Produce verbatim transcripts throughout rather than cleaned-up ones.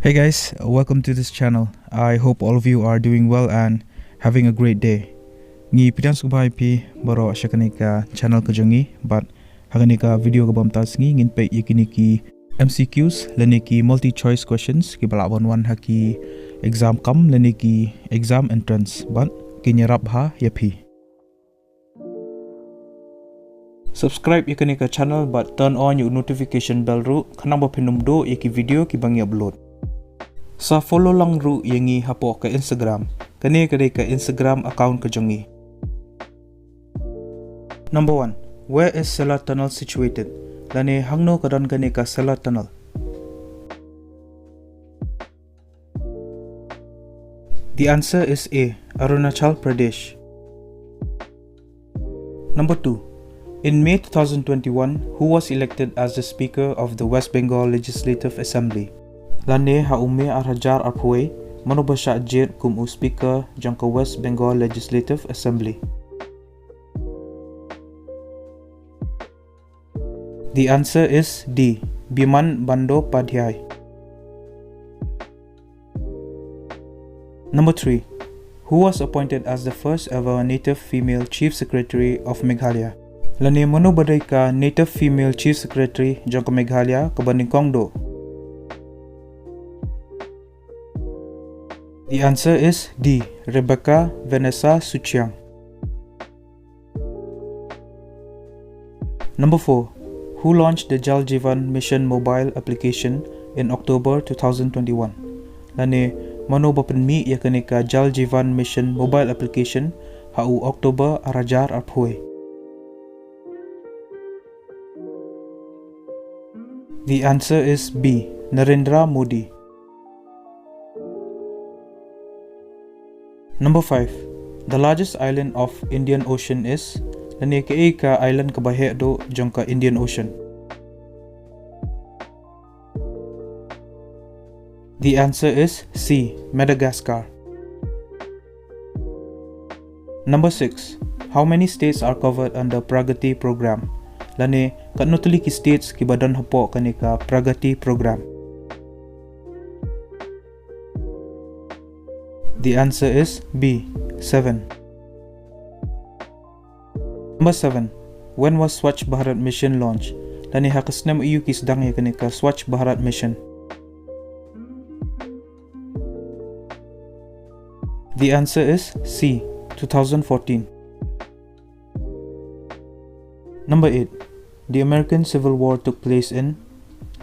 Hey guys, welcome to this channel. I hope all of you are doing well and having a great day. Ngi pdiang sngewbha ïa phi baroh sha kane ka channel ka jong ngi, bad ha kane ka video kaba mynta ka sngi ngin peit ïa kine ki M C Qs lane ki multi choice questions kiba lah ban wan ha ki exam kam lane ki exam entrance, bad kin ïarap bha ïa phi. Subscribe ïa kane ka channel bad turn on ïa u notification bell ruh, khnang ba phin ym duh ïa ki video kiba ngi upload. Sa follow lang ruh ïa ngi hapoh ka Instagram. Kane ka dei ka Instagram account ka jong ngi. Number one, where is Sella Tunnel situated? Lane hangno ka don kane ka Sella Tunnel? The answer is A, Arunachal Pradesh. Number two, in May two thousand twenty-one, who was elected as the Speaker of the West Bengal Legislative Assembly? Lane ha u May ar hajar arphew wei, mano ba shah jied kum u Speaker jong ka West Bengal Legislative Assembly? The answer is D, Biman Bandopadhyay. Number three, who was appointed as the first ever native female chief secretary of Meghalaya? Lane mano ba dei ka native female chief secretary jong ka Meghalaya kaba nyngkong duh? The answer is D, Rebecca Vanessa Suchiang. Number four, who launched the Jal Jeevan Mission mobile application in October two thousand twenty-one? Lane mano ba pynmih ïa kane ka Jal Jeevan Mission mobile application ha u October ar hajar arphew wei? The answer is B, Narendra Modi. Number five, the largest island of Indian Ocean is? Lane kaei ka island kaba heh duh jong ka Indian Ocean? The answer is C, Madagascar. Number six, how many states are covered under Pragati program? Lane katno tylli ki states kiba don hapoh kane ka Pragati program? The answer is B, seven. Number seven, when was Swachh Bharat Mission launched? Lane ha ka snem aïu ki sdang ïa kane ka Swachh Bharat Mission? The answer is C, two thousand fourteen. Number eight, the American Civil War took place in?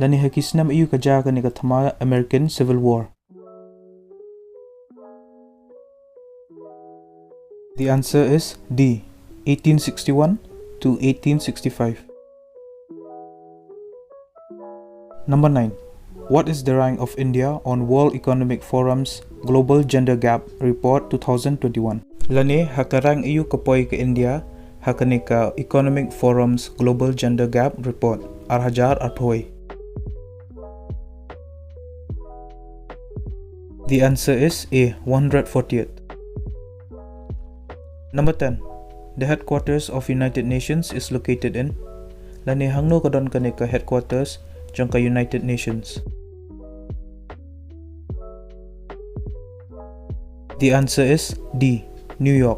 Lane ha ki snem aïu ka jia kane ka thma American Civil War? The answer is D, eighteen sixty-one to eighteen sixty-five. Number nine, what is the rank of India on World Economic Forum's Global Gender Gap Report two thousand twenty-one? Lane ha ka rank aïu ka poi ka India ha kane ka Economic Forum's Global Gender Gap Report ar hajar arphew wei? The answer is A, one hundred fortieth. Number ten, the headquarters of United Nations is located in? Lane hangno ka don kane ka headquarters jong ka United Nations? The answer is D, New York.